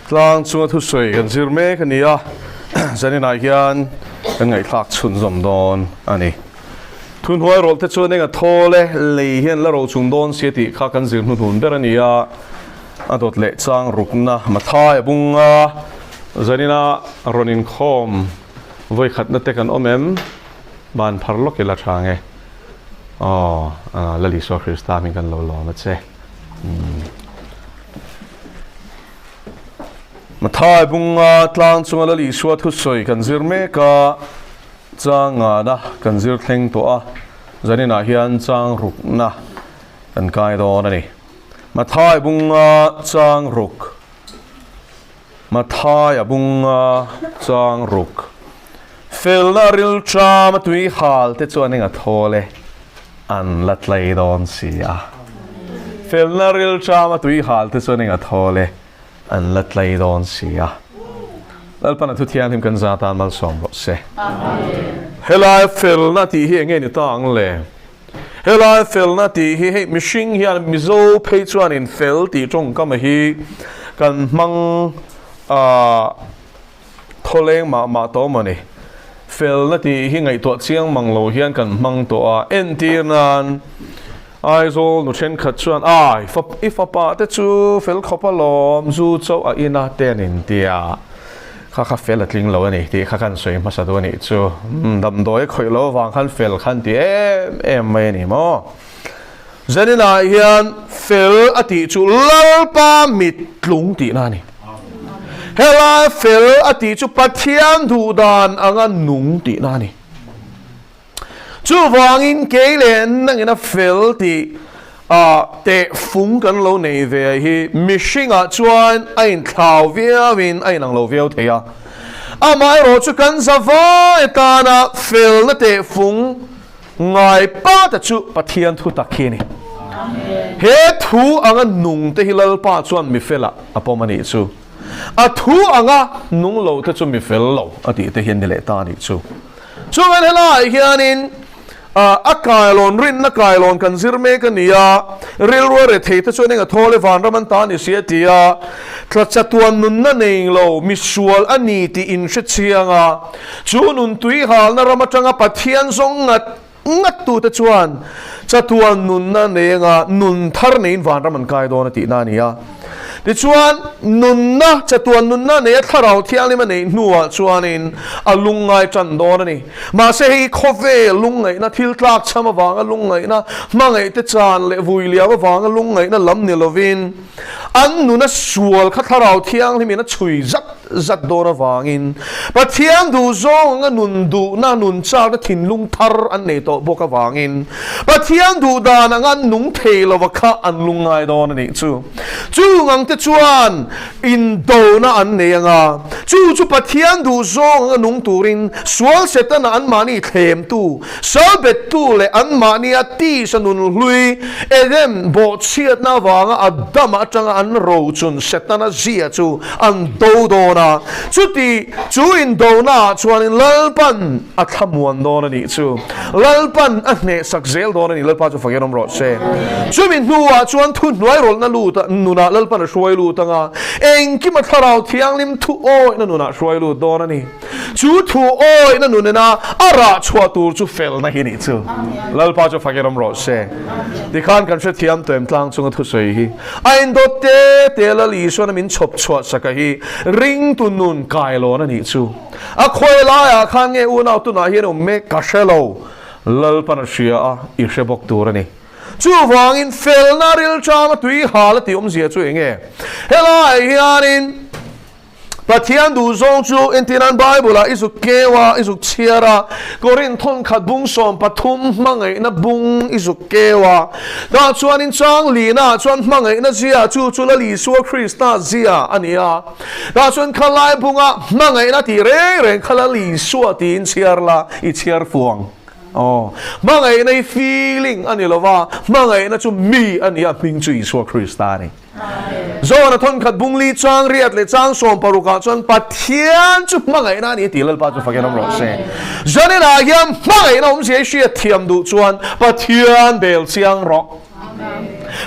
Tlang chunga thusawi kan zir mek a ni a, zaninah hian kan ngaihthlak chhunzawm dawn a ni. Thunhnuai rawlh te chuan enga thawl e, lei hian la ro chung dawn si a tih kha kan zir hnuhnun ber a ni a, a dawt leh chang rukna Mathai a bung a, zanina rawn inkhawm vawikhatna te kan awm em? Ban phar lawk ila tha nge? Aw, Lal Isua Krista hming kan lo lawm a che. Mathai bunga tlang chunga Lal Isua thusawi kan zir mek a, chang ngana kan zir thleng tawh a, zaninah hian chang rukna kan kai dawn a ni. Mathai bunga chang ruk Mathai a bunga chang ruk Felna rilṭam a tui hal te chuan eng a thawl e, an la tlei dawn si a. Felna rilṭam a tui hal te chuan eng a thawl e, an la tlei dawn si a. Lalpan a thu thianghlim kan za tan malsawm rawh se. Helai felna tih hi eng nge ni ta ang le? Helai felna tih hi hei mihring hian Mizo phei chuanin fel tih tawngkam a hi kan hmang ah Thawleng mah mah tawh maw ni? Felna tih hi ngaihtuah chiang mang lo hian kan hmang tawh a, entir nan Aizawl nu thenkhat chuan ai i fapa te chu fel khawp alawm zu chauh a ina te an intia kha kha fel a tling lo a ni tih kha kan sawi hmasa duh a nih chu damdawi a khawih loh avang khan fel khan ti em em mai a ni maw? Zaninah hian fel a tih chu Lalpa mittlung tihna a ni. Helai fel a tih chu Pathian duhdan anga nung tihna a ni. Chuvangin kei leh nangina fel tih ah teh fung kan lo nei ve hi mihringah chuan a inthlau viauin a inang lo viau thei a. Amaherawh chu kan zavai atana felna teh fung Ngai pa te chu Pathian thu tak hi a ni. He thu anga nung te hi Lalpa chuan mi felah a pawm a nih chu. A thu anga nung lo te chu mi fel lo a tih te hi an ni leh ta a nih chu. Chuvangin helaiah hianin a kailawn rinna kailawn kan zir mek a ni a, rilru a rethei te chuan eng a thawl e vanram an ta a ni si a ti a, tla chatuan nunna nei lo misual a ni tih inhre chiang a, Chu nun tui halna ram atanga Pathian zawng ngat ngat tute chuan chatuan nunna nenga nun thar neiin vanram an kai dawn a tihna a ni a. Tichuan, nunna, chatuan nunna neia Thlarau Thianghlim a neih hnuah chuanin a lungngai tan dawn a ni. Mahse hei khawvel lungngaihna, thil tlakchham avanga lungngaihna, hmangaihte chan leh vui liam avanga lungngaihna lam ni lovin, An nuna sual kha Thlarau Thianghlimin a chhui zat zat dawn avangin Pathian duh zawng anga nun duhna, nun chakna thinlung thar an nei tawh bawk avangin Pathian duh dan anga an nung thei lova kha an lungngai dawn a nih chu. Chung ang te chuan indona an nei anga, chu chu Pathian duh zawng anga nung turin sual Setana anmahni thlemtu, Salbettu leh anmahnia tisa nun hlui Eden bawhchhiatna avanga Adama atanga an rochun Setana zia chu an do dawn a. Chuti chu indonaah chuanin Lalpan a thlamuan dawn a nih chu. Lalpan a hnehsak zel dawn a ni. Lalpa chu fakin awm rawh se. Chumi hnuah chuan thuhnuai rawlhna lut nunah Lalpan a hruai lut anga, engkima Thlarau Thianghlim thu awihna nunah a hruai lut dawn a ni. Chu thu awihna nunena a rah chhuah tur chu felna hi nih chu. Lalpa chu fakin awm rawh se. Tikhan kan hrethiam tuem tlang chunga thusawi hi a indawt te te Lal Isuana min chhawp chhuah saka hi ringtu nun kailawn a nih chu. A khawi laiah khan nge unau tunah hian awm mek ka hre lo. Lalpan a hria a, i hre bawk tur a ni. Chuvangin felna rilṭama tui hal a tih awmzia chu eng nge? Helaiah hianin Pathian duh zawng chu entirnan Bible-ah i zuk keu a, i zuk chhiar a, Korinth thawnkhat bung 13 hmangaihna bung i zuk keu a. Tah chuanin chang lina chuan hmangaihna zia chu chu Lal Isua Krista zia a ni a. Tah chuan khalai bunga hmangaihna tih reng reng kha Lal Isua tiin chhiar la, i chhiar fuang. Aw, hmangaihna hi feeling a ni lo va, hmangaihna chu mi a ni a, hming chu Isua Krista a ni. Zawna thawnkhat bungli chang riat leh chang 60 ah chuan Pathian chu hmangaihna a ni tih Lalpa chu fakin awm rawh se. Zaninah hian hmangaihna awmzia i hriat thiam duh chuan Pathian bel chiang rawh.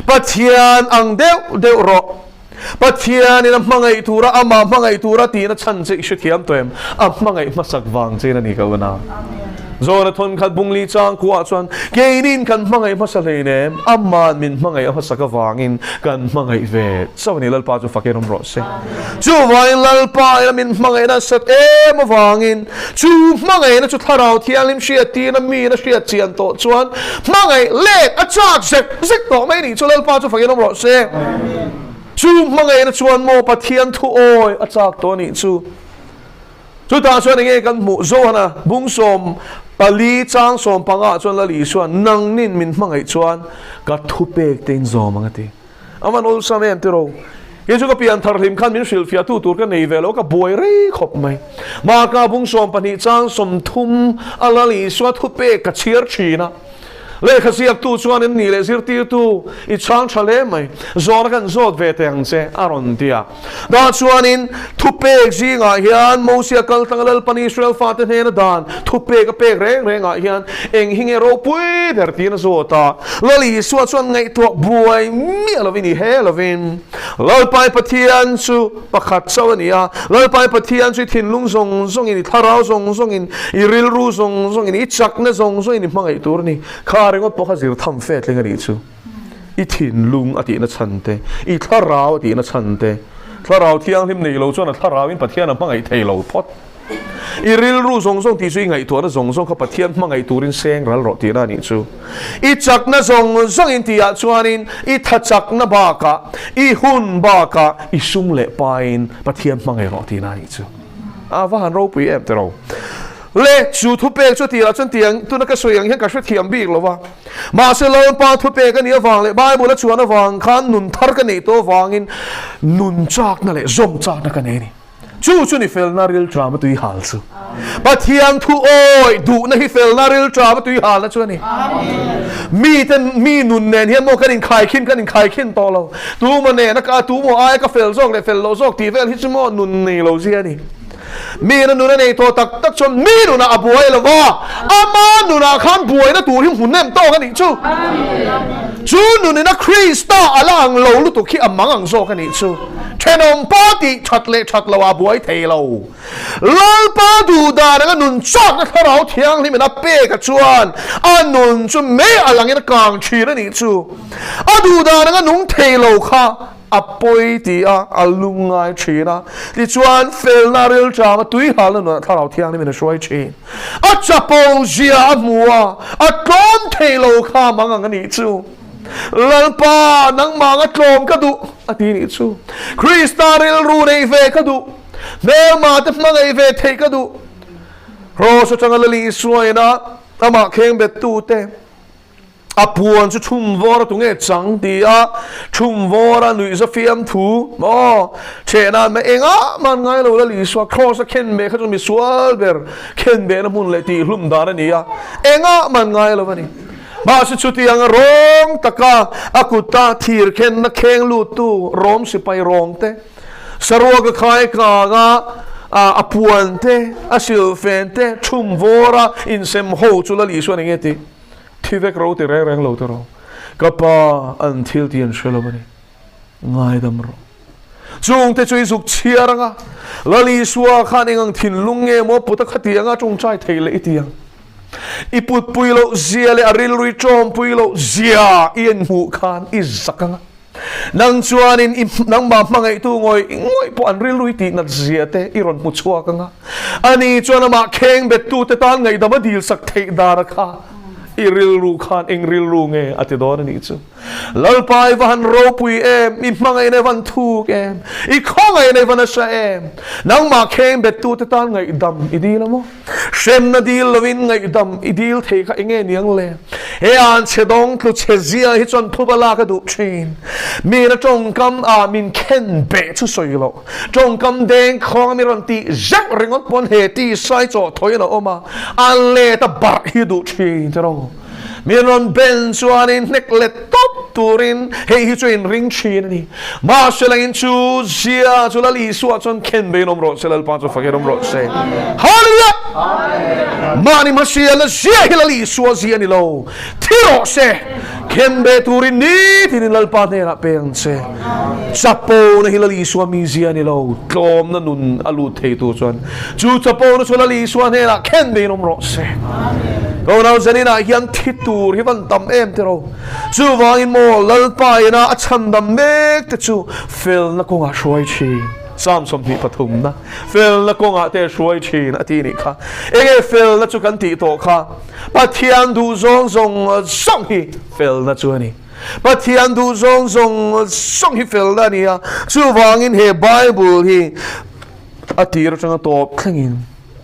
Pathian ang deuh deuh rawh. Pathianin a hmangaih tura, amah hmangaih tura tihna chhan che i hrethiam tawh em? A hmangaih hmasak vang chein a ni ka una. Zawna thawnkhat bungli changkuah chuan keinin kan hmangaih hmasa hleinem, ama'n min hmangaih a hmasak avangin kan hmangaih ve chauh a ni. Lalpa chu fakin awm rawh se. Chuvangin Lalpa ina min hmangaihna a sat em avangin chu hmangaihna chu Thlarau Thianghlim hriattirna miin a hriat chian tawh chuan hmangaih lek a chak zek zek tawh mai a nih chu Lalpa chu fakin awm rawh se. Chu hmangaihna chuan maw Pathian thu awi a chak tawh a nih chu. Chutah chuan enge kan hmuh? Johana bung 14 chang 15 ah chuan Lal Isuan nangnin min hmangaih chuan ka thupek te in zawm ang a ti. A van awlsam em tiraw? Kei chu ka pian thar hlim khan min hrilhfiah tu tur ka nei ve lo, ka buai rei khawp mai. Marka bung 12 chang 30 a Lal Isua thupek ka chhiar thin a. Lehkha ziaktu chuan in nih leh zirtirtu i chhang tha hle mai, zawhna kan zawt ve teh ang che a rawn ti a. Dah chuanin thupek zingah hian Mosia kal tlanga Lalpan Israel fate hnena dan thupek a pek reng rengah hian eng hi nge ropui ber tiin a zawt a. Lal Isua chuan ngaihtuah buai miah lovin i he lovin, Lalpai Pathian chu pakhat chauh a ni a, Lalpai Pathian chu i thinlung zawng zawngin, i thlarau zawng zawngin, i rilru zawng zawngin, i chakna zawng zawngin i hmangaih tur a ni. Kha ringawt pawh kha zir tham fe tling a nih chu. I thinlung a tihna chhan te, i thlarau a tihna chhan te, thlarau thianghlim nei lo chuan a thlarauin Pathian a hmangaih thei lo phawt. I rilru zawng zawng tih chu i ngaihtuahna zawng zawng kha Pathian hmangaih turin seng ral rawh tihna a nih chu. I chakna zawng zawngin tihah chuanin i tha chakna bakah, i hun bakah, i sum leh pain Pathian hmangaih rawh tihna a nih chu. A va han ropui em tiraw? Le, chu thupek chu tirah chuan tiang tuna ka sawi ang hian ka hrethiam bik lo va. Mahse Lalpa thupek a nih avang leh Bible a chuan avang khan nun thar ka neih tawh avangin nun chakna leh zawm chakna ka nei a ni. Chu chu ni felna rilṭam a tui hal chu. Pathian thu awi duhna hi felna rilṭam a tui halna chu a ni. Mite mi nun nen hian maw kan inkhaikhin kan inkhaikhin tawh lo. Tumaw nena ka tumaw aia ka fel zawk leh fel loh zawk tih vel hi chu maw nun nei lo zia a ni. Mi na nun a nei tawh tak tak chuan mi nunah a buai lo va, ama nunah khan buaina tur hi hmu nem tawk a nih chu. Chu nunin a Krista a la ang lo lutuk hi a mang ang zawk a nih chu. Thenawm pa tih that leh that loah a buai thei lo. Lalpa duh dan anga nun chakna Thlarau Thianghlimin a pek a chuan a nun chu mei a langin a kang thin a nih chu. A duh dan anga nung thei lo kha A pawi ti a, a lungngai thin a. Tichuan, felna rilṭam a tuihalna nunah Thlarau Thianghlimin a hruai thin. A chapo zia a hmu a, a tlawm thei lo kha mang ang a nih chu. Lalpa, nangmah anga tlawm ka duh, a ti nih chu. Krista rilru neih ve ka duh. Hmelma te hmangaih ve theih ka duh. Kraws atanga Lali Isuaina amah khengbettute. A puan chu chhum vawr a tu nge chang ti a, chhum vawr a nuihza fiam thu maw chhe nan mai engah man ngai lo Lal Isua kraws a khen beh kha chu misual ber khen behna hmun leh tih hlum dan a ni a, engah man ngai lo a ni. Mahse chutiang a rawng taka a kuta thir khenna kheng luttu Rom sipai rawng te, saruak a khai kang a, a puan te, a silhfen te chhum vawr a insem ho chu Lal Isua eng nge tih? Thi vek ro ti reng reng lo tiraw? Ka pa an thil tih an hre lo a ni. Ngaidam rawh. Chungte chu i zuk chhiar anga, Lal Isua khan eng ang thinlung nge maw put a khati anga tawngtai thei leh i ti ang. I putpui loh zia leh a rilru i tawmpui loh zia i en hmuh khan i zak anga. Nang chuanin i nangmah hmangaihtu ngawih ngawih pawh an rilru i tihnat zia te i rawn hmu chhuak ang a. Ani chuan amah kheng bettute tan ngaihdam a dilsak theih dana kha i rilru khan eng rilru nge a ti dawn a nih chu. Lalpa i va han ropui em, i hmangaihna i van thuk em, i khawngaihna i va nasa em. Nangmah kheng bettute tan ngaihdam i dil a maw? Hremna dil lovin ngaihdam i dil thei kha enge niang le? He an chhe dawng tlu chhe zia hi chuan phuba lak a duh thin. Mina tawngkam ah min khen beh chu sawi loh. Tawngkam deng khawng a mi rawn tih zeuh ringawt pawn he ti sai chaw thawiin a awm a, a let a barh hi duh thin tiraw. Min rawn ben chuanin hnek let tawp turin hei hi chu inring thin a ni. Mahse langin chu zia chu Lal Isua chuan khen bein awm rawh se, Lalpa chu fakin awm rawh se. Hallelujah! Mahni hmasialna zia hi Lal Isua zia a ni lo. Thi rawh se, khen be turin nitinin Lalpa hnenah pe ang che. Chapona hi Lal Isua mi zia a ni lo, tlawmna nun a lut thei tur chuan chu chapona chu Lal Isua hnenah khen bein awm rawh se. Unau Zaninah hian thi tur hi van tam em tiraw? Chuvangin maw Lalpa ina a chhandam mek te chu felna kawngah hruai thin. Psalm 23 na felna kawngah te hruai thin a ti nih kha. Enge felna chu kan tih tawh kha? Pathian duh zawng zawng zawng hi felna chu a ni. Pathian duh zawng zawng zawng hi felna a ni a. Chuvangin he Bible hi a tir atanga tawp thlengin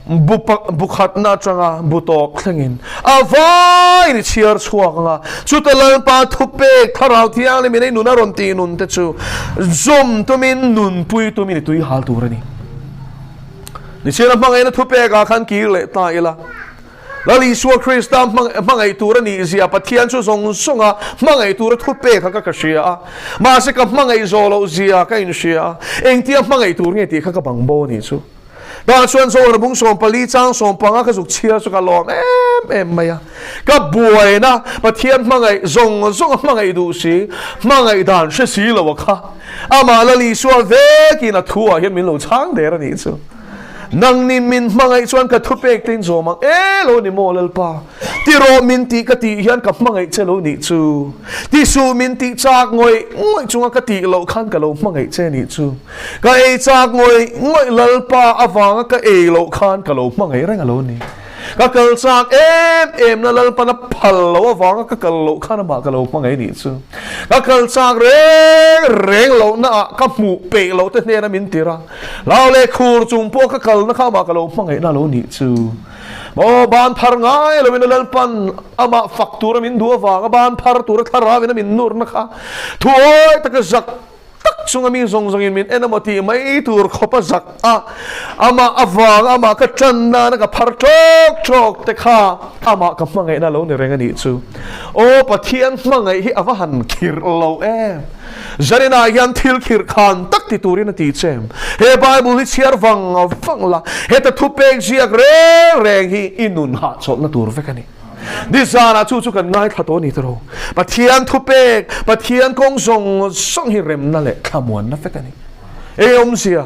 bu bu khatna atanga bu tawp thlengin a vaiin i chhiar chhuak ang a. Chuta Lalpa thupek Thlarau Thianghlim in ei nun a rawn tih nun te chu zawm tumin nunpui tumin i tui hal tur a ni. Nichina hmangaihna thupekah khan kir leh ta ila. Lal Isua Krista hmangaih tur a nih zia Pathian chu zawng zawnga hmangaih tura thupek kha ka hria a, mahse ka hmangaih zawh loh zia ka inhria a, engtia hmangaih tur nge tih kha ka bang bo a nih chu. Tah chuan Zohar bung 14 chang 15 ka zuk chhiar chu ka lawm em em mai a, ka buaina Pathian hmangaih zawng zawnga hmangaih duh si, hmangaih dan hre si lo a kha amah Lal Isua vekin a thu ah hian min lo chhang der a nih chu. Nangni min hmangaih chuan ka thupek te in zawm ang e lo ni maw Lalpa? Ti rawh min tih ka tih hian ka hmangaih che lo nih chu. Ti suh min tih chak ngawih ngawih chunga ka tih loh khan ka lo hmangaih che nih chu. Ka ei chak ngawih ngawih Lalpa avanga ka ei loh khan ka lo hmangaih reng a lo ni. Ka kal chak em em na Lalpan a phal loh avanga ka kal loh khan amah ka lo hmangaih nih chu. Ka kal chak reng reng lohna ah ka hmuh peih loh te hnena min tir a. Lau leh khur chung pawh ka kalna kha amah ka lo hmangaihna lo nih chu. Maw ban phar ngai loin a Lalpan amah fak tura min duh avanga ban phar tura thlarauin a min nurna kha thuawi taka zak tak chunga mi zawng zawngin min en emaw tih mai tur khawp a zak a, amah avanga amah ka tan nana ka phar tawk tawk te kha amah ka hmangaihna lo ni reng a nih chu. Aw Pathian hmangaih hi a va han khirh lo em! Zaninah hian thil khirh khan tak ti turin a ti che. He Bible hi chhiar vang vang la, heta thupek ziak reng reng hi i nun hahchawlhna tur vek a ni. Nizanah chu chu kan ngaithla tawh a ni tawh. Pathian thupek, Pathian kawng zawng zawng hi remna leh thlamuanna vek a ni. Eng awmzia?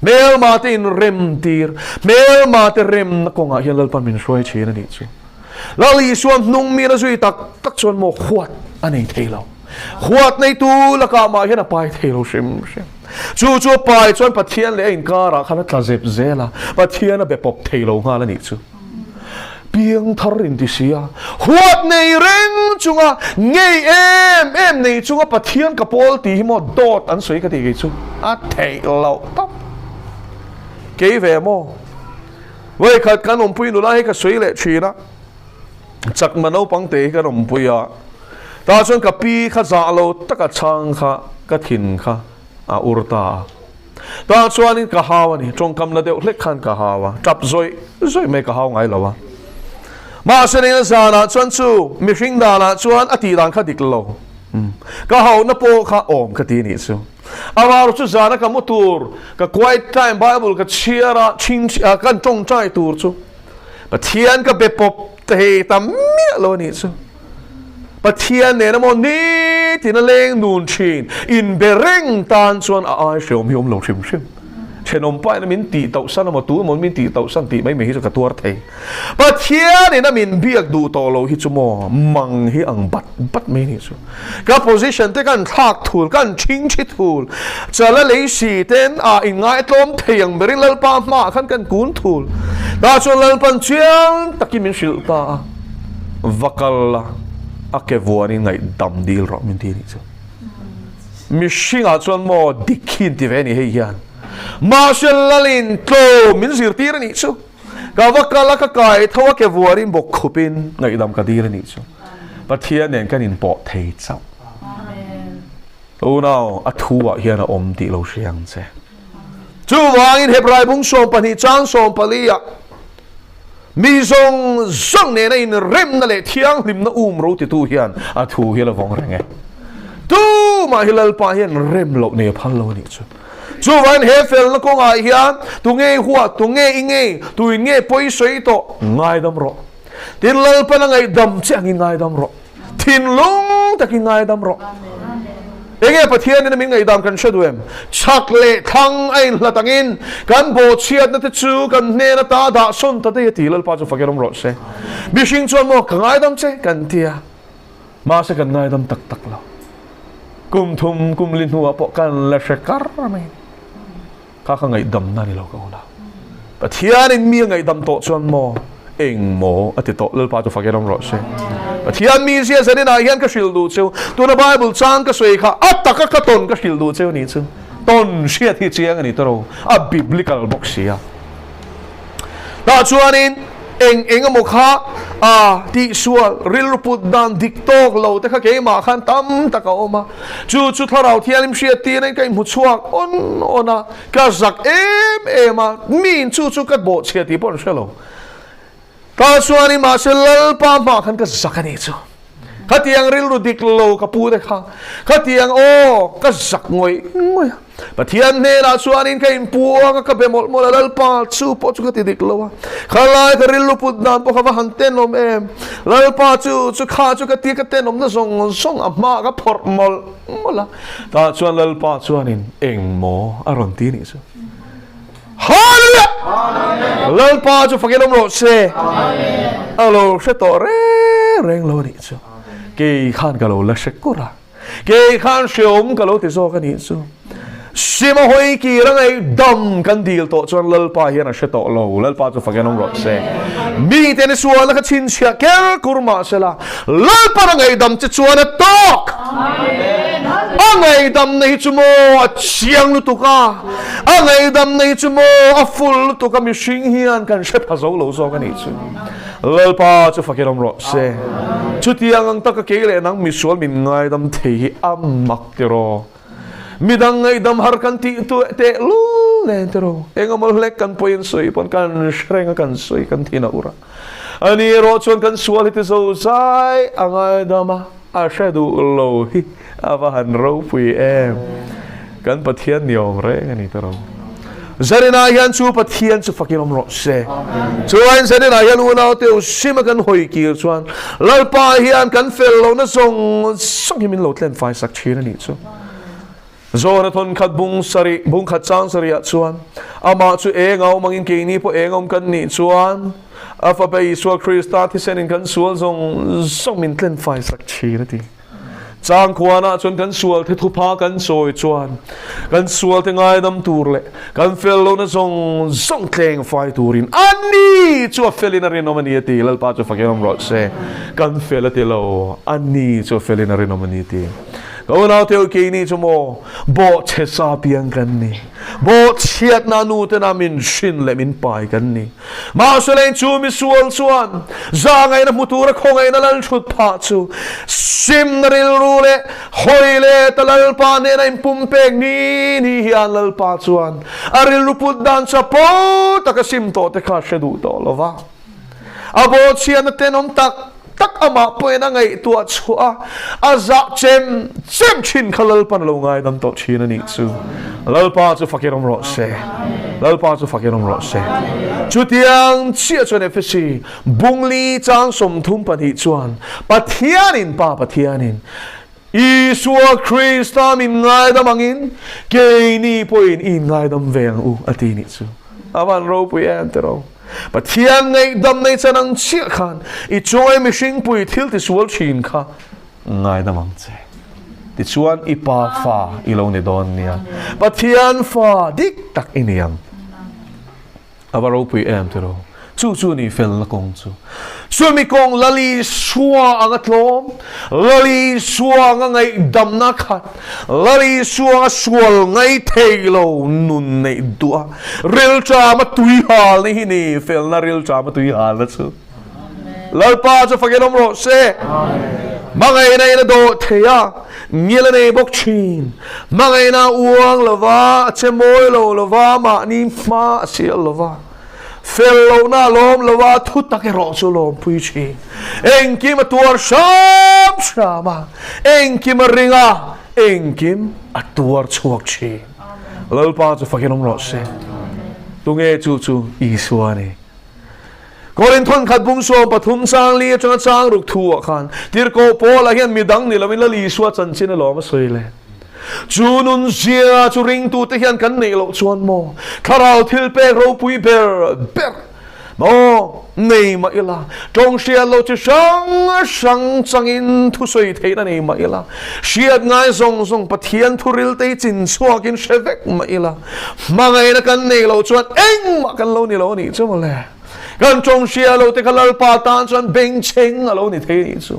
Hmelma te inrem tir, hmelma te remna kawngah hian Lalpan min hruai thin a nih chu. Lal Isua hnung min a zui tak tak chuan maw huat a nei thei lo. Huat neitu lakah mah hian a pai thei lo hrim hrim. Chu chu a pai chuan Pathian leh a inkarah khan a tla zep zel a, Pathian a be pawp thei lo nghal a nih chu. Piangthar in ti si a, huat nei reng chunga ngei em em nei chunga Pathian ka pawl tih hi maw dawt an sawi ka tih kei chu a theih loh tawp. Kei ve maw? Vawikhat kan awmpui nula hi ka sawi leh thin a, chakma naupang te hi kan awmpui a, tah chuan ka pi kha zah lo taka chhang kha ka thin kha a ur ta a, tah chuanin ka hau a ni, tawngkam la deuh hlek khan ka hau a, tap zawih zawih mai ka hau ngai lo a. Mahse nena zanah chuan chu mihring danah chuan a tih dan kha dik lo, ka hauhna pawh kha awm ka ti nih chu. Amah chu zana ka mu tur, ka quiet time Bible ka chhiar a, chhing a kan tawngtai tur chu Pathian ka be pawp thei ta miah lo a nih chu. Pathian nena maw nitin a leng nun thin, inbe reng tan chuan a ai hreawm hi awm lo hrim hrim. Thenawm paina min tih tauh san emaw tu emaw min tih tauh san tih mai mai hi chu ka tuar thei. Pathianin a min biak duh tawh lo hi chu maw mang hi ang bat bat mai nih chu. Ka position te kan thlak thul, kan thing thi thul, chala lei si ten ah inngai tlawm thei ang berin Lalpa hmaah khan kan kun thul. Tah chuan Lalpan chiang takin min hrilh ta a, va kal la, a ke vuanin ngaihdam dil rawh min ti nih chu. Mihringah chuan maw dik hi inti ve a ni hei hian. Mahse Lalin tlawm min zirtir a nih chu. Ka va kal a, ka kai tho a, ke vuarin bawk khupin ngaihdam ka dil a nih chu. Pathian nen kan inpawh thei chauh. Unau, a thu ah hian a awm tih lo hria ang che. Chuvangin Hebrai bung 12 chang 14 ah. Mi zawng zawng nena inremna leh thianghlimna um ro titu hian a thu hi a la vawng reng e. Tumah hi Lalpa hian rem loh nei a phal lo a nih chu. Chuvangin he felna kawngah hian tunge i huah, tunge i ngei, tuin nge pawi sawi tawh, ngaidam rawh. Tin, Lalpan a ngaihdam che angin ngaidam rawh. Thinlung takin ngaidam rawh. Enge Pathianin a min ngaihdam kan hre duh em? Chhak leh thlang a inhlat angin kan bawhchhiatna te chu kan hnen ata dah sawn ta daih a ti. Lalpa chu fakin awm rawh se. Mihring chuan maw ka ngaidam che kan ti a, mahse kan ngaidam tak tak lo. Kum thum kum li hnuah pawh kan la hre kar mai. Kha ka ngaihdamna ni lo ka un a. Pathianin mi a ngaihdam tawh chuan maw eng maw a ti tawh Lalpa chu fakin awm rawh se. Pathian mi zia zaninah hian ka hrilh duh cheu. Tuna Bible chang ka sawi kha a taka ka tawn ka hrilh duh cheu nih chu. Tawn hriat hi chiang a ni tawh a biblical bawk si a. Tah chuanin eng eng emaw kha a tihsual rilru put dan dik tawk lo te kha keimah khan tam tak a awm a, chu chu Thlarau Thianghlim hriat tir in ka inhmu chhuak awn awn a, ka zak em em a, miin chu chu ka bawhchhia tih pawh an hre lo. Tah chuanin mahse Lalpa hmaah khan ka zak a nih chu. Khatiang rilru dik lo ka pu te kha, khatiang aw ka zak ngawih ngawih a. Pathian hnenah chuanin ka inpuang a, ka be mawlh mawlh a, Lalpa chu pawh chu ka ti dik lo a, khalai ka rilru put dan pawh kha va han tenawm em, Lalpa chu chu kha chu ka ti ka tenawmna zawng zawng a hmaah ka phawrh mawlh mawlh a, tah chuan Lalpa chuanin eng maw a rawn ti nih chu. Hallelujah! Lalpa chu fakin awm rawh se. A lo hre tawh reng reng lo a nih chu. Kei khan ka lo la hre kur a. Kei khan hreawm ka lo ti zawk a nih chu. Sima hawi kir a ngaihdam kan dil tawh chuan Lalpa hian a hre tawh lo. Lalpa chu fakin awm rawh se. Mite ni sualna kha chhinchhiah ker kur mah sela, Lalpan a ngaihdam che chuan a tawk. A ngaihdamna hi chu maw a chiang lutuk a. A ngaihdamna hi chu maw a full lutuk a mihring hian kan hre pha zo lo zawk a nih chu. Lalpa chu fakin awm rawh se. Chutiang ang taka kei leh nang misual min ngaidam thei hi a mak tiraw. Midang ngaihdam har kan tih tu tehlul nen tiraw. Engemaw hlek kan pawiin sawi pawn kan hre reng a kan sawi kan thin a ur a. Ani erawh chuan kan sual hi ti zo zai a ngaidam a. A hre duh lo hi a va han ropui em! Kan Pathian ni awm reng a ni ta ro. Zarinah hian chu Pathian chu fakin awm rawh se. Chuan Zarinah hian unaute u sim a kan hawi kir chuan Lalpa hian kan fel lohna zawng zawng hi min lo tlen fai sak thin a nih chu. Zawna thawn khat bung sarih, bung khat chang sarihah chuan, Amah chu eng a awm angin keini pawh eng a awm kan nih chuan, a Fapa Isua Krista thisenin kan sual zawng zawng min tlen fai sak thin a ti. Changkhuanah chuan kan sual the thupha kan sawi chuan, kan sual te ngaidam tur leh kan fel lohna zawng zawng tleng fai turin a ni chu a felin a rinawm a ni a ti. Lalpa chu fakin awm rawh se. Kan fel a ti lo, a ni chu a felin a rinawm a ni a ti. Ka unau teu keini chu maw bawhchhe sa piang kan ni. Bawhchhiatna nu tena min hrin leh min pai kan ni. Mahse leng chu misual chuan zahngaihna hmu tura khawngaihna lal thut phah chu simna rilru leh hawi leh ta Lalpa hnena inpumpek ni ni hian Lalpa chuan a rilru put dan chapo taka sim tawh te kha a hre duh tawh lo va. A bawhchhiatna tenawm tak tak amah pawhin a ngaihtuah chhuah a, a zah chem chem thin kha Lalpan a lo ngaidam tawh thin a nih chu. Lalpa chu fakin awm rawh se. Lalpa chu fakin awm rawh se. Chutiang chiah chuan Efesi bungli chang 32 chuan Pathianin Pa Pathianin Isua Krista min ngaidam angin keini pawhin i inngaidam ve ang u a ti nih chu. A van ropui em tiraw? Pathian ngaihdam nei chan ang chiah khan i chunga i mihringpui thil tisual thin kha ngaidam ang che. Tichuan i pa fa i lo ni dawn nia. Pathian fa dik tak i ni ang. A va ropui em tiraw? Chu chu ni felna kawng chu. Chumi kawng Lali Sua anga tlawm, Lali Sua anga ngaihdamna khat, Lali Sua anga sual ngai thei lo nun neih duh a, rilṭama tui halna hi ni felna rilṭama tui halna chu. Lalpa chu fakin awm rawh se. Hmangaihna in a dawh thei a, ngil a nei bawk thin. Hmangaihna a uang lo va, a che mawi lo lo va, mahni hma a sial lo va. Fel lohna a lawm lo a, thu tak erawh chu lawmpui thin. Engkim a tuar hram hram a, engkim a ring a, engkim a tuar chhuak thin. Lalpa chu fakin awm rawh se. Tunge chu chu Isua a ni. Korinthon khat bung 13 chang li atanga chang ruk thu ah khan Tirhkoh Paula hian midang ni loin Lal Isua chanchin a lawm a sawi le. Chu nun zia chu ringtute hian kan neih loh chuan maw thlarau thil pek ropui ber ber maw nei mah ila, tawng hriat loh chi hrang hrang changin thusawi theihna nei mah ila, hriat ngai zawng zawng Pathian thuril te hi chin chhuakin hre vek mah ila, hmangaihna kan neih loh chuan engmah kan lo ni lo a nih chu mawle. Kan tawng hria lo te kha Lalpa tan chuan bengchheng a lo ni thei nih chu.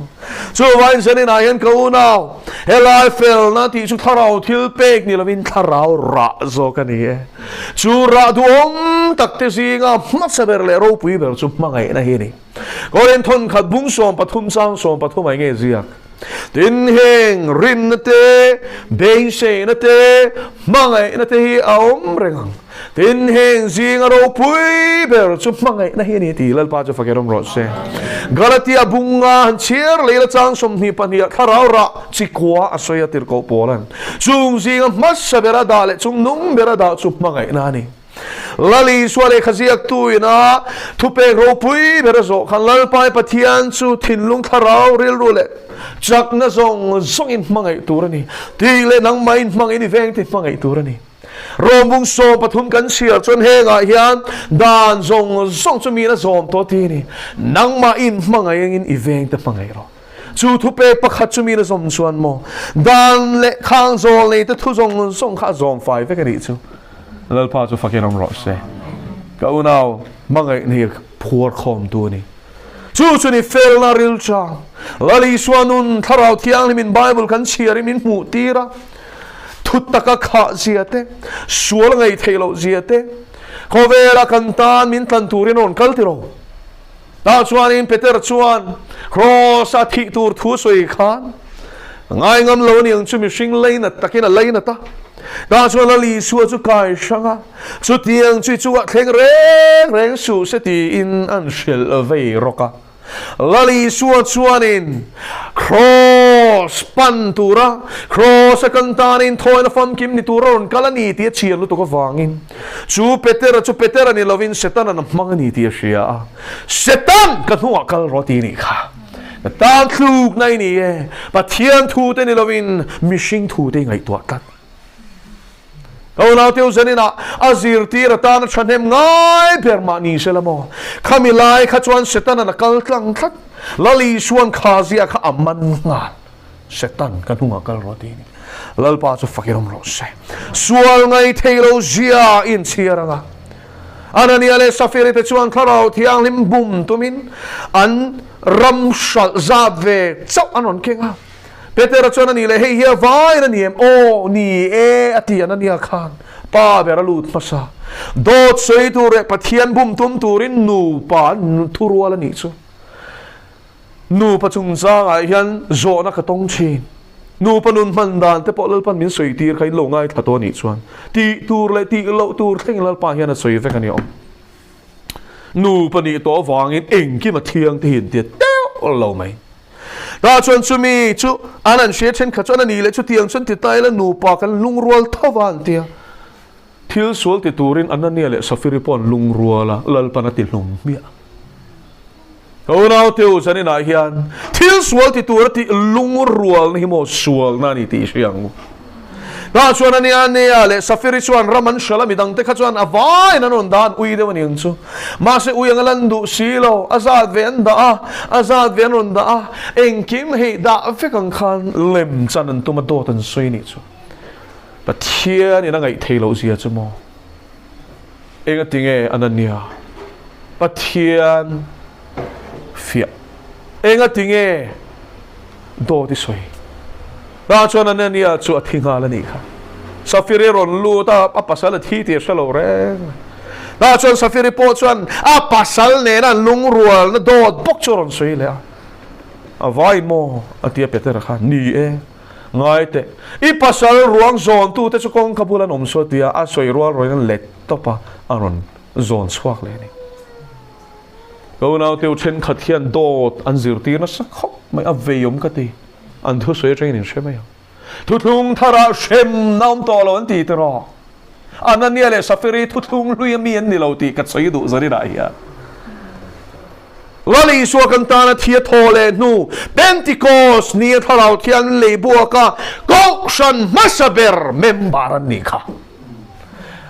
Chuvangin zaninah hian ka unau, helai felna tih chu thlarau thil pek ni lovin thlarau rah zawk a ni e. Chu rah duhawm tak te zinga hmasa ber leh ropui ber chu hmangaihna hi a ni. Korin thawnkhat bung 13 chang 13 ah nge ziak? Tin, heng rinna te, beiseina te, hmangaihna te hi a awm reng ang. Tin, heng zinga ropui ber chu hmangaihna hi a ni tih Lalpa chu fakin awm rawh se. Galatia bunga han chhiar lei la chang 22 ah thlarau rah chi khua a sawi a tirhkoh Paula'n chung zinga hmasa bera dah leh chung nung bera dah chu hmangaihna a ni. Lal Isua lehkha ziaktu ina thupek ropui ber a zawh khan Lalpai Pathian chu thinlung thlarau rilru leh chakna zawng zawngin hmangaih tur a ni tih leh nangmahin hmangin i veng te hmangaih tur a ni. Rawmbung 13 kan chhiar chuan hengah hian dan zawng zawng chu miin a zawm tawh ti a ni. Nangmahin hmangaih angin i veng te hmangaih rawh. Chu thupek pakhat chu miin a zawm chuan maw dan leh khang zawl nei te thu zawng zawng kha a zawm fai vek a nih chu. Lalpa chu fakin awm rawh se. Ka unau hmangaihna hi phuar khawmtu a ni. Chu chu ni felna rilchang. Lal Isua nun Thlarau Thianghlimin Bible kan chhiarin min hmuh tir a. Thu taka khah zia te, sual ngaih theih loh zia te, khawvela kan tan min tlan turin a rawn kal ti lo. Tah chuanin Peter chuan Kraws-a thih tur thu sawi khan ngai ngam lo aniang chu mihring lainat takin a lainat a. Tah chuan Lal Isua chu kai hrang a, chutiang chu i chungah thleng reng reng suh se tiin an hrilh vei rawk a. Lal Isua chuanin Kraws pan tura, Kraws-a kan tanin thawina famkim ni tura rawn kal a ni tih a chhiar lutuk avangin, Chu Petera chu Petera ni lovin Setana'n a hmang a ni tih a hria a, Setan, ka hnungah kal rawh ti a nih kha. Ka tan thlukna i ni e, Pathian thu te ni lovin mihring thu te i ngaihtuah tlat. Ka unau teu zaninah a zirtir atana thahnem ngai ber mah ni se la maw? Khami lai kha chuan Setana'n a kal tlang tlat. Lal Isua'n kha zia kha a man nghal. Setan ka hnungah kal rawh ti a ni. Lalpa chu fakin awm rawh se. Sual ngai thei lo zia inchhiar anga Anania leh Safiri te chuan Thlarau Thianghlim bum tumin an ram hralh zat ve chauh an rawn keng a. Petera chuan a nih leh hei hi a vain a ni em? Aw, ni e a ti Anania khan pa ber a lut hmasa. Dawt sawi tur leh Pathian bum tum turin nupa thurual a nih chu. Nupa chungchangah hian zawhna ka tawng thin. Nupa nun hman dan te pawh Lalpan min sawi tir kha in lo ngaithla tawh anih chuan tih tur leh tih loh tur thleng Lalpa hian a sawi vek a ni awm. Nupa nih tawh avangin engkim a thiang te hi an tia teuh lo mai. Tah chuan chumi chu an an hria thenkhat chuan a nih leh chutiang chuan ti ta ila nupa kan lungrual tho va an tia. Thil sual ti turin Anania leh Safiri pawh an lungrual a, Lalpan a ti hlum hmiah. Ka unaute u, zaninah hian thil sual ti tura tih lungrualna hi maw sualna a ni tih i hria ang u. Tah chuan Anania leh Safiri chuan ram an hralh a, midangte kha chuan a vaiin an rawn dah an ui deuh a ni ang chu. Mahse ui anga lan duh si lo, a zat ve an dah a, a zat ve an rawn dah a, engkim hei dah vek ang khan lem chan an tum a, dawt an sawi a nih chu. Pathian in a ngaih theih loh zia chu maw? Enga tinge Anania Pathian fiah? Enga tinge dawt i sawi? Tah chuan Anania chu a thi nghal a nih kha. Safiri rawn lut a, a pasal a thi tih a hre lo reng. Tah chuan Safiri pawh chuan a pasal nena an lungrualna dawt bawk chu a rawn sawi leh a. A vai maw? A ti a Petera khan. Ni e. Ngai teh, i pasal ruang zawntute chu kawngka bul an awm saw tia a sawi rual rawin an let tawp a, a rawn zawn chhuak leh a ni. Ka unauteu thenkhat hian dawt an zirtir nasa khawp mai, a vei awm ka ti. An thusawi atangin in hre mai ang. Thuthlung tharah hremna awm tawh lo an ti tiraw? Anania leh Safiri thuthlung hlui a mi an ni lo tih ka sawi duh zaninah hian. Lal Isua kan tana thi a thaw leh hnu Pentecost ni a thlarau thian lei buaka Kohhran hmasa ber member an nih kha.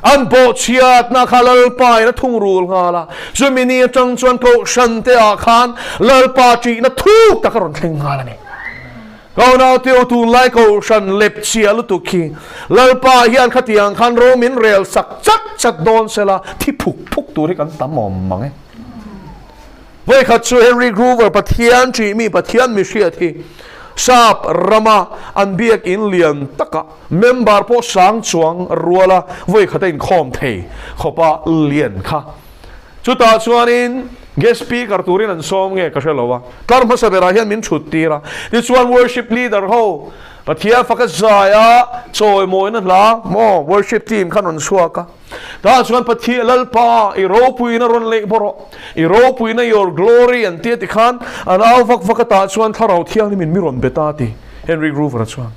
An bawhchhiatna kha Lalpa in a thungrul nghal a, chumi ni atang chuan Kohhran te ah khan Lalpa ṭihna thuk tak a rawn thleng nghal a ni. Ka unauteu tunlai Kohhran lepchhia lutuk hi Lalpa hian khatiang khan ro min rel sak chat chat dawn sela thi phuk phuk tur hi kan tam awm mang e. Vawikhat chu Henry Gruver Pathian ṭihmi Pathian mihriat hi Sap rama an biakinn lian taka member pawh sang chuang ruala vawikhat a inkhawm thei khawpa lian kha. Chutah chuanin guest speaker turin an sawm nge ka hre lo a, tlar hmasa berah hian min thut tir a. Tichuan worship leader ho Pathian faka zaia chawimawina hla maw worship team khan rawn chhuak a. Tah chuan Pathian Lalpa i ropuina rawn leih bawrh rawh, i ropuina your glory an tia tikhan an au vak vak a tah chuan Thlarau Thianghlim in mi rawn be ta ti Henry Gruver-a chuan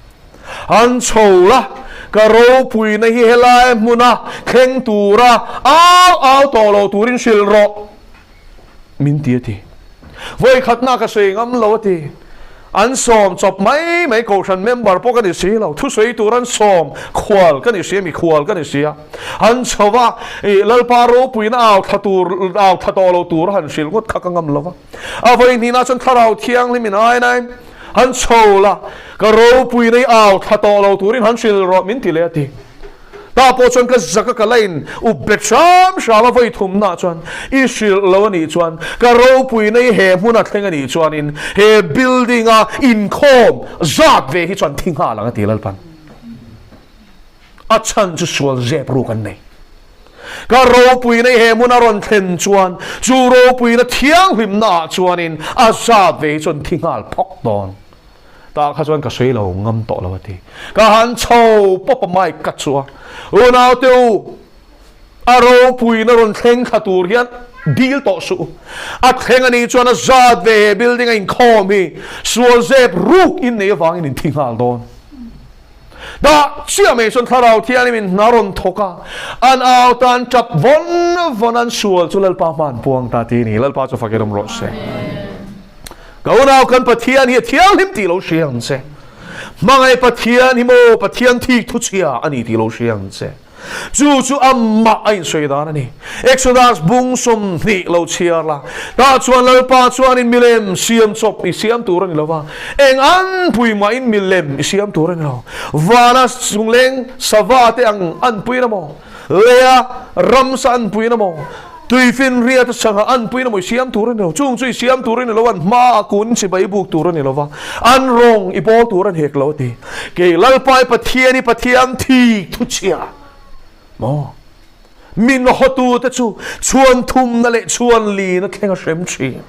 an chho la, ka ropuina hi helai hmuna thleng tura au au tawh lo turin hrilh rawh. Min ti a ti. Vawikhatna ka sawi ngam lo a ti. An sawm chawp mai mai Kohhran member pawh ka ni si lo. Thusawi tur an sawm khual ka ni si a, mikhual ka ni si a. An chho va, ih Lalpa ropuina au thla tur, au thla tawh lo tur a han hrilh ngawt kha ka ngam lo va. A vawi hnihna chuan Thlarau Thianghlim in ainain han chho la, ka ropuina i au thla tawh lo turin han hrilh rawh min ti leh a ti. Tah pawh chuan ka zak a ka la in up bet hram hram a vawi thumna chuan i hrilh lo a nih chuan ka ropuina i he hmun a thleng a nih chuanin he building a inkhawm zat ve hi chuan thi nghal ang a ti Lalpan. A chhan chu sual zep ruk an nei. Ka ropuina i he hmun a rawn thlen chuan chu ropuina thianghlimna ah chuanin a zat ve hi chuan thi nghal phawk dawn. Tah kha chuan ka sawi lo ngam tawh lo a ti. Ka han chho pawp a mic ka chu a, Unaute u, a ropuina rawn thleng thla tur hian dil tawh suh u. A thleng a nih chuan a zat ve he building a inkhawm hi sual zep ruk in nei avangin in thi nghal dawn. Dah chiah mai chuan Thlarau Thianghlim in hna rawn thawk a, an au tan tap vawn vawn an sual chu Lalpa hma an puang ta ti a ni. Lalpa chu fakin awm rawh se. Ka unau kan Pathian hi a thianghlim tih lo hria ang che. Hmangaih Pathian hi maw Pathian thik thuchhia a ni tih lo hria ang che. Chu chu amah a insawi dan a ni. Exodus bung 20 lo chhiar la, tah chuan Lalpa chuanin milem siam chawp i siam tur a ni lo va, eng anpui mahin milem i siam tur a ni lo. Vana chungleng sava te ang anpuiin a maw, leia ramsa anpuiin a maw, tuifinriat sangha anpuiin a maw i siam tur a ni lo. Chung chu i siam tur a ni lo, an hmaah kun chibai buk tur a ni lo va, an rawng i bawl tur a ni hek lo a ti. Kei Lalpa i Pathian i Pathian thik thuchhia maw? Min hawtute chu chhuan thumna leh chhuan lina thleng a hrem thin.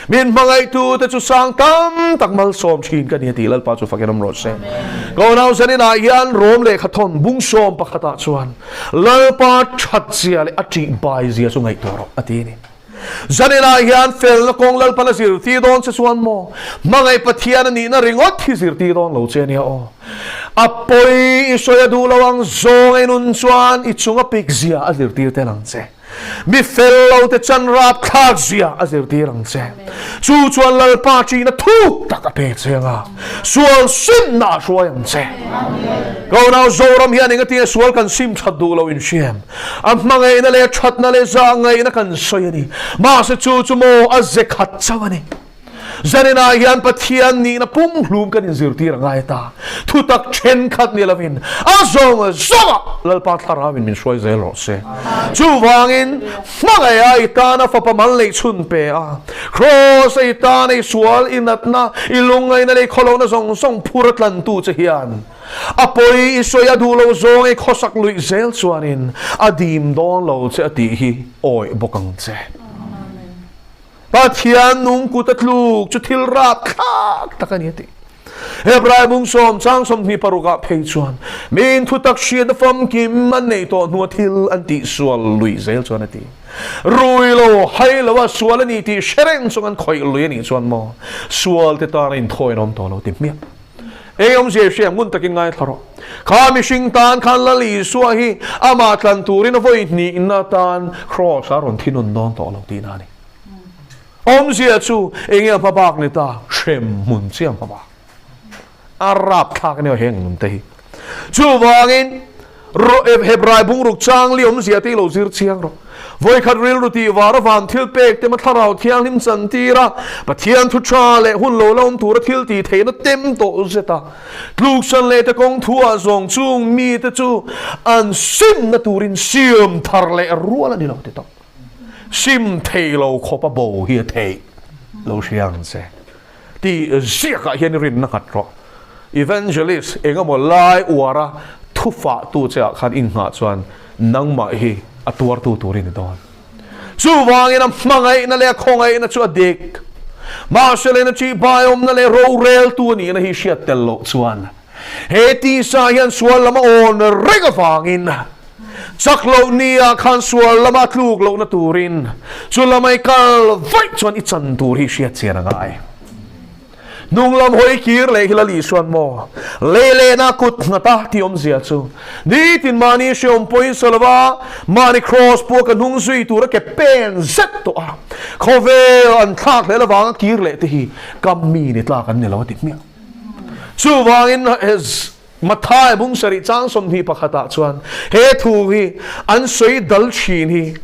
Min hmangaihtute chu sang tam tak malsawm thin ka ni a ti. Lalpa chu fakin awm rawh se. Ka unau zaninah hian Rom lehkha thawn bung sawm pakhatah chuan Lalpa thatzia leh a ṭihbai zia chu ngaihtuah rawh a ti a ni. Zaninah hian felna kawng Lalpan a zirtir dawn che chuan maw hmangaih Pathian a nihna ringawt hi zirtir dawn lo che a nia aw. A pawi i sawi a duh lo ang zawng ei nun chuan i chung a pik zia a zirtir tel ang che. Mi fel lo te chan rap thlak zia a zirtir ang che. Chu chuan Lalpa ṭihna thuk tak a pe che ang a, sual simna a hruai ang che. Ka unau Zoram hian engatinge sual kan sim that duh lo inhriam? A hmangaihna leh a thatna leh zahngaihna kan sawi a ni. Mahse chu chu maw a ze khat chauh a ni. Zaninah hian Pathian nihna pumhlum kan inzirtir a ngai ta. Thutak thenkhat ni lovin a zawng zawngah Lalpa Thlarauin min hruai zel rawh se. Chuvangin hmangaih a i tana fapa mal neih chhun pe a, Kraws a i tana i sual, i natna, i lungngaihna leh i khawlohna zawng zawng phur a tlantu che hian A pawi i sawi a duh lo zawng i khawsak luih zel chuanin a dim dawn lo che a tih hi awih bawk ang che. Pathian nung kut a tluk chu thil rap thlak tak a ni a ti. Hebrai bung sawm chang 26 ah phei chuan miin thutak hriatna famkim an neih tawh hnua thil an tihsual luih zel chuan a ti. Rui lo, hai lo a sual a ni tih hre reng chung an khawih lui a nih chuan maw sual te tan a inthawi an awm tawh lo ti hmiah. Eng awmzia i hria ngun takin ngaithla rawh. Kha mihring tan khan Lal Isua hi amah tlan turin a vawi hnihna tan Kraws a rawn thinun dawn tawh lo tihna a ni. Awmzia chu enge a hma bak ni ta? Hrem hmun chiah a hma bak. A rapthlak a nia heng nun te hi. Chuvangin Hebrai bungruk chang li awmzia te hi lo zir chiang rawh. Vawikhat rilru tih var avan thil pek te ma thlarau thianghlim chantir a, Pathian thu tha leh hun lo la awm tura thil tih theihna tem tawh zet a. Tluksan leh te kawng thu ah zawng chung mite chu an simna turin siam thar leh rual a ni lo ti tawp. Sim thei lo khawp a bo hi a theih lo hria ang che. Tih ziakah hian i rinna nghat rawh. Evangelist engemaw lai uara thufahtu che ah khan i nghah chuan nangmah hi a tuartu tur i ni dawn. Chuvangin a hmangaihna leh a khawngaihna chu a dik. Mahse lehna ṭihbaiawmna leh roreltu a nihna hi hriat tel loh chuan he tisa hian sual lam a awn reng avangin chak loh nia khan sual lama tluk lohna turin chu lamai kal vaih chuan i chan tur hi hriat chian a ngai. Hnung lam hawi kir leh hi Lal Isuan maw lei lehna kut nghat a tih awmzia chu nitin mahni hreawm pawhin sa lova mahni kraws pawh ka hnung zui tura ke pen zet tawh a, khawvel an thlak hlel avanga kir leh te hi kam mi ni tlak an ni lo a ti hmiah. Chuvangin Mathai bung sarih chang 21 ah chuan he thu hi an sawi dal thin hi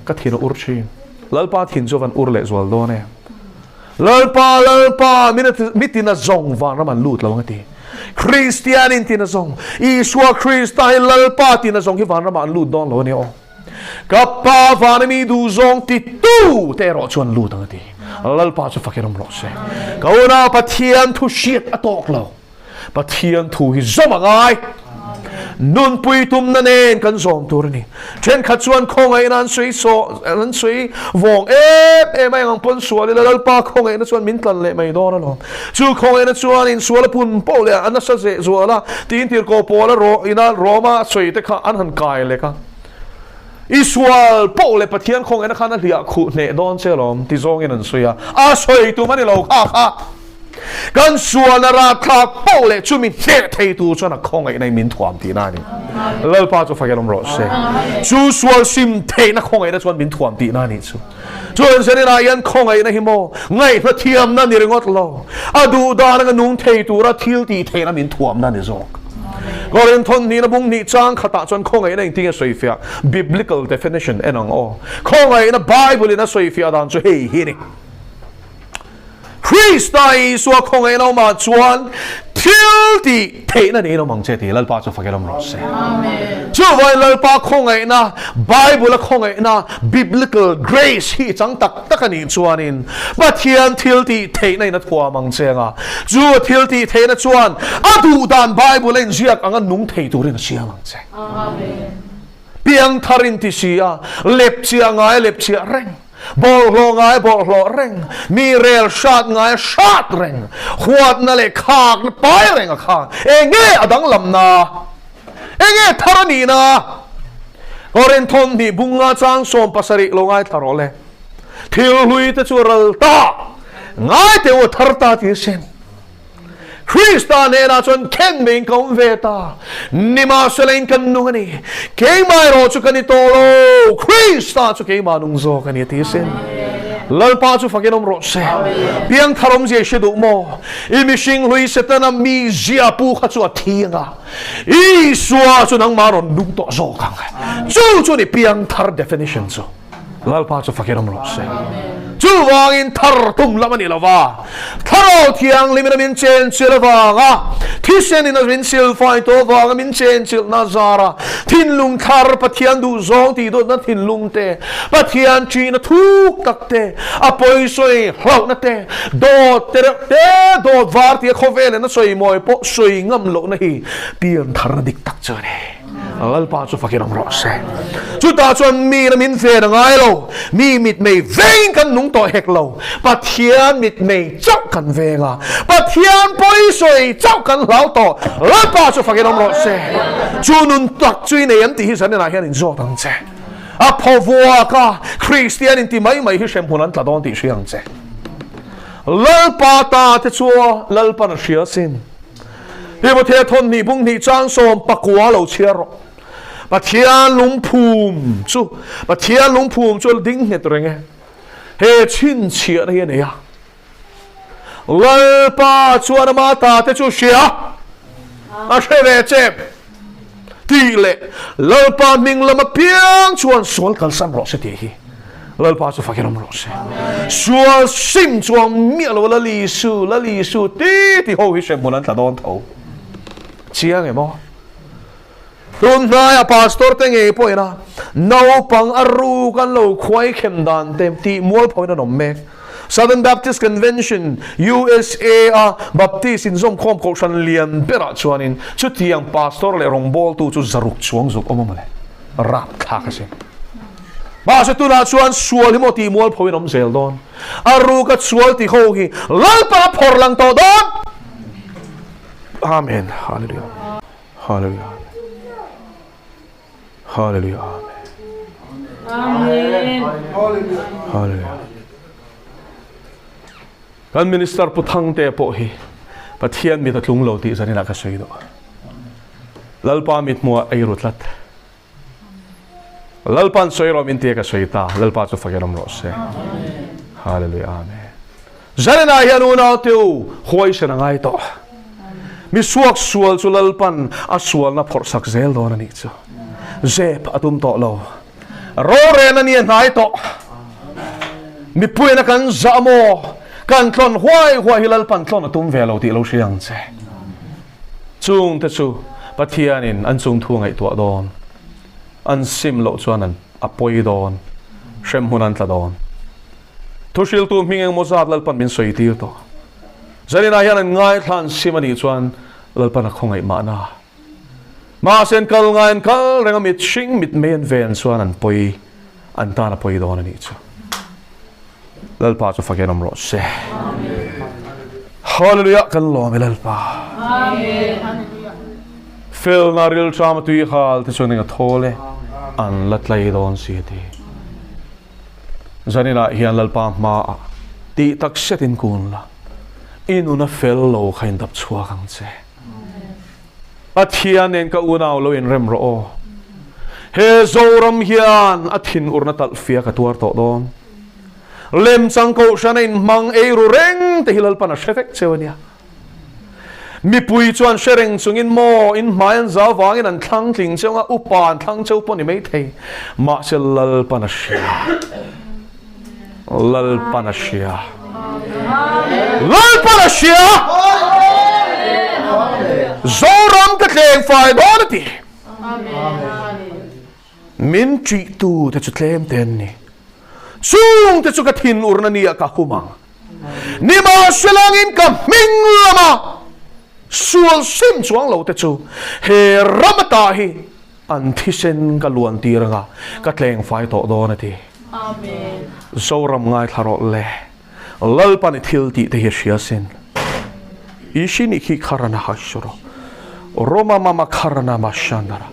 ka thin a ur thin. Lalpa thin chu van ur leh zual dawn e. Lalpa, Lalpa, mi tina zawng vanram an lut lo ang a ti. Kristian in tina zawng, Isua Krista hi Lalpa tina zawng hi vanramah an lut dawn lo a ni aw. Ka Pa vana mi duh zawng ti tu te erawh chuan lut ang a ti. Lalpa chu fakin awm rawh se. Ka unau Pathian thu hriat a tawk lo. Pathian thu hi zawm a ngai. Nunpui tumna nen kan zawm tur a ni. Thenkhat chuan khawngaihna an sawi saw an sawi vawng em em a, eng ang pawn sual ila Lalpa khawngaihna chuan min tlan leh mai dawn alawm. Chu khawngaihna chuan insual a pun poh leh a nasa zeh zual a, tiin tirhkoh Paula rawh ina Roma sawi te kha an han kai lek a. I sual poh leh Pathian khawngaihna khan a hliah khuh hneh dawn che alawm ti zawngin an sawi a, a sawi tum a ni lo kha kha. Kan sualna ratthlak poh leh chumi hneh thei tur chuan a khawngaihna in min thuam tihna a ni. Lalpa chu fakin awm rawh se. Chu sual sim theihna khawngaihna chuan min thuam tihna a nih chu. Chuan Zaninah hian khawngaihna hi maw ngaihna thiamna ni ringawt lo, a duh dan anga nung thei tura thil tih theihna min thuamna a ni zawk. Korinthon hnihna bung hnih chang khatah chuan khawngaihna engtin nge sawifiah? Biblical definition en ang aw. Khawngaihna Bible in a sawifiah dan chu hei hi a ni. Krista Isua khawngaihna awmah chuan thil tih theihna niin awm ang che tih Lalpa chu fakin awm rawh se. Chuvangin Lalpa khawngaihna, Bible-a khawngaihna, biblical grace hi chang tak tak a nih chuanin Pathian thil tih theihna in a thuam ang che anga, chu a thil tih theihna chuan a duh dan Bible-a inziak anga nung thei turin a siam ang che. Piangthar in ti si a, lepchiah ngai lepchiah reng. Bawlhhlawh ngai bawlhhlawh reng, mi rel hrat ngai hrat reng, huatna leh khakna pai reng a kha enge a danglamna? Enge thar a nihna? Korinthon hnih bunga chang 70 lo ngaithla rawh le. Thil hlui te chu ral ta, ngai teh u a thar ta ti a sin. Krista hnenah chuan khen meiin ka awm ve ta, nimahsela in kan nung a ni. Keimah erawh chu ka ni tawh lo, Krista chu keimah nung zawk a ni a ti asin. Lalpa chu fakin awm rawh se. Piangthar awmzia i hre duh maw? I mihring hlui Setana mizia pu kha chu a thi ang a, Isua chu nangmah rawn nung tawh zawk ang. Chu chu a ni piangthar definition chu. Lalpa chu fakin awm rawh se. Chuvangin thar tum lam a ni lo va, Thlarau Thianghlimin a min chenchilh avanga, thisenin a min silfai tawh avanga min chenchilhna zara thinlung thar Pathian duhzawng tih dawtna thinlung te, Pathian ṭihna thuk tak te, a pawisawi hlauhna te, dawt te reuh te, dawt var tia khawvelin a sawi mawi pawh sawi ngam lohna hi piantharna dik tak chu a ni. Lalpa chu fakin awm rawh se. Chutah chuan mi na min ven a ngai lo, mi mitmei vengin kan nung tawh hek lo, Pathian mitmei chauh kan veng a, Pathian pawisawi chauh kan hlau tawh. Lalpa chu fakin awm rawh se. Chu nun tak chu i nei em tih hi zaninah hian inzawt ang che. A phaw vuak a. Kristian inti mai mai hi hremhmun an tla dawn tih hria ang che. Lalpa ta te chu Lalpan a hria sin. Timothea thawn hnih bung hnih chang 19 lo chhiar rawh. Pathian lungphum chu Pathian lungphum chu a ding nghet reng e. He chhinchhiahna hi a nei a. Lalpa chuan ama ta te chu hria a hre ve che tih leh Lalpa hming lam apiang chuan sual kalsan rawh se tih hi Lalpa chu fakin awm rawh se. Sual sim chuang miah lo Lal Isu, Lal Isu ti ti ho hi hremhmun an tla dawn tho. Chiang em aw? Tun hnaia pastor te ngei pawhin a naupang a ruk an lo khuai khem dan te tih mual phoin an awm mek. Southern Baptist Convention, USA a Baptist inzawmkhawm kohhran lian berah chuanin chutiang pastor leh rawngbawltu chu zaruk chuang zuk awm a mawle. Rapthlak a sin. Mahse tunah chuan sual hi maw tih mual phoin awm zel dawn. A ruka sual ti ho hi Lalpa a phawrh lang tawh dawn. Amen. Hallelujah. Hallelujah. Hallelujah. Amen. Hallelujah. Kan minister Pu Thangte pawh hi Pathian mit a tlung lo tih zanin ah ka sawi duh. Lalpa mit hmuh ah ei ru tlat. Lalpan sawi rawh min tia ka sawi ta. Lalpa chu fakin awm rawh se. Hallelujah. Amen. Zaninah hian unau te u, huaisen a ngai tawh. Mi suak sual chu Lalpan a sualna phawrh sak zel dawn a nih chu. Zep a tum tawh lo. Rorel a ni a hnai tawh. Mipuiin a kan zah maw? Kan tlawn huai huai hi Lalpan tlawn a tum ve lo tih lo hria ang che. Chungte chu Pathianin an chungthu a ngaihtuah dawn. An sim loh chuan an a pawi dawn. Hremhmun an tla dawn. Thuhriltu hming engmaw zat Lalpan min sawi tir tawh. Zaninah hian an ngaithla an sim a nih chuan Lalpan a khawngaih mahna. Mahse an kal ngai an kal reng a mit hring mit mei an ven chuan an pawi an tan a pawi dawn a nih chu. Lalpa chu fakin awm rawh se. Hallelujah kan lawm e Lalpa. Felna rilṭam a tui hal te chuan eng a thawl e an la tlai dawn si a ti. Zaninah hian Lalpa hmaah tih tak setin kun la, i nuna fel lo kha in dap chhuak ang che. Pathian nen ka unau lo inrem rawh aw. He Zoram hian a thinurna talh fia ka tuar tawh dawn. Lemchang kohhrana inhmang ei ru reng te hi Lalpan a hre vek cheu a nia. Mipui chuan hre reng chungin maw in hmai an zau vangin an thlang tling cheu a, upa an thlang cheu pawh ni maithei. Mahse Lalpan a hria. Lalpan a hria. Lalpan a hria. Zoram ka tleng fai dawn a ti. Min ṭihtu te chu tlem te an ni. Chung te chu ka thinurna ni ah ka hum ang. Nimahselangin ka hming lama sual sim chuang lo te chu he ram ata hi an thisen ka luan tir anga ka tleng fai tawh dawn a ti. Zoram ngaithla rawh le. Lalpan i thil tih te hi a hria sin. Ishini khi kharana haishoro. Roma mama kharana mashandara.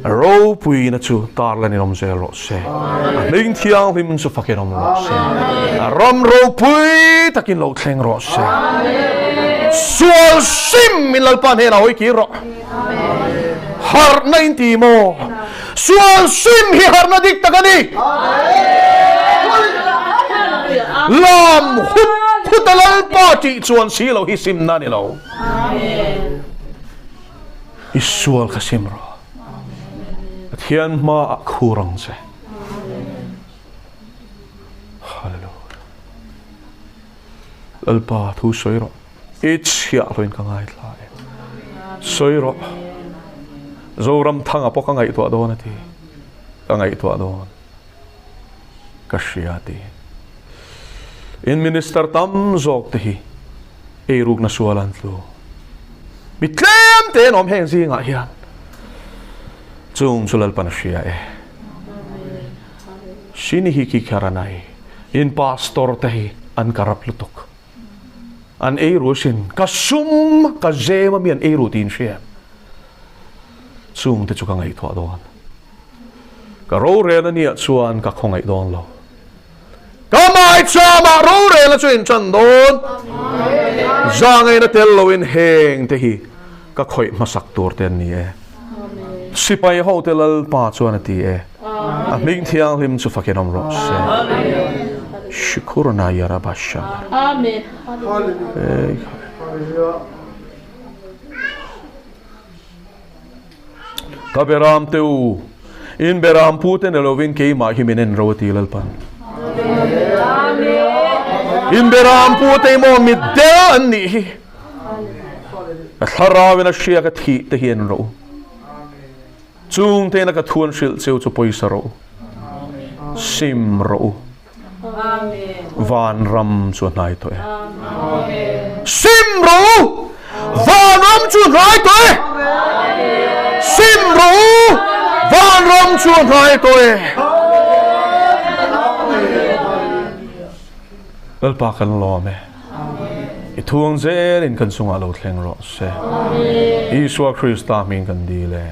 Ropuina chu tarlan in awm zel rawh se. A hming thianghlim chu fakin awm rawh se. A ram ropui takin lo thleng rawh se. Sual sim in Lalpa hnenah hawi kir rawh. Harhna in ti maw? Sual sim hi harhna dik tak a ni. Lam hut hut a Lalpa tih chuan si lo hi simna a ni lo. I sual kha sim rawh. Pathian hmaah khur ang che. Hallelujah. Lalpa thu sawi rawh. I chhiah hlawin ka ngaithla e. Sawi rawh. Zoram thanga pawh ka ngaihtuah dawn a ti. Ka ngaihtuah dawn. Ka hria a ti. In minister tam zawk te hi eirukna sual an tlu. Mi tlem te an awm heng zingah hian. Chung chu Lalpan a hria e. Shini hi ki kharanai. In pastor te hi an karap lutuk. An ei ru asin. Ka sum, ka zem a mi an ei ru tiin hria em? Chung te chu ka ngaihtuah dawn. Ka rorel a nia chuan ka khawngaih dawn lo. Ka maichama rorelna chu in ṭan dawn. Zangaina tel loin heng te hi ka khawih hmasak tur te an ni e. Sipai hote Lalpa chuan a ti e. A hming thianghlim chu fakin awm rawh se. Shikhurna Yarabashandara. Ka beram te u, in beram pu te ni lovin keimah hi min en ro a ti Lalpan. In beram pu te maw mitdel an nih hi. Ka thlarau in a hria ka thih te hi en ro u. Chung te in a ka thu an hrilh cheu chu pawisa ro u. Sim ro u. Vanram chu a hnai tawh e. Sim rawh u! Vanram chu a hnai tawh e. Sim rawh u! Vanram chu a hnai tawh e. Lalpa kan lawm e. I thuang zelin kan chungah lo thleng rawh se. Isua Krista hming kan dil e.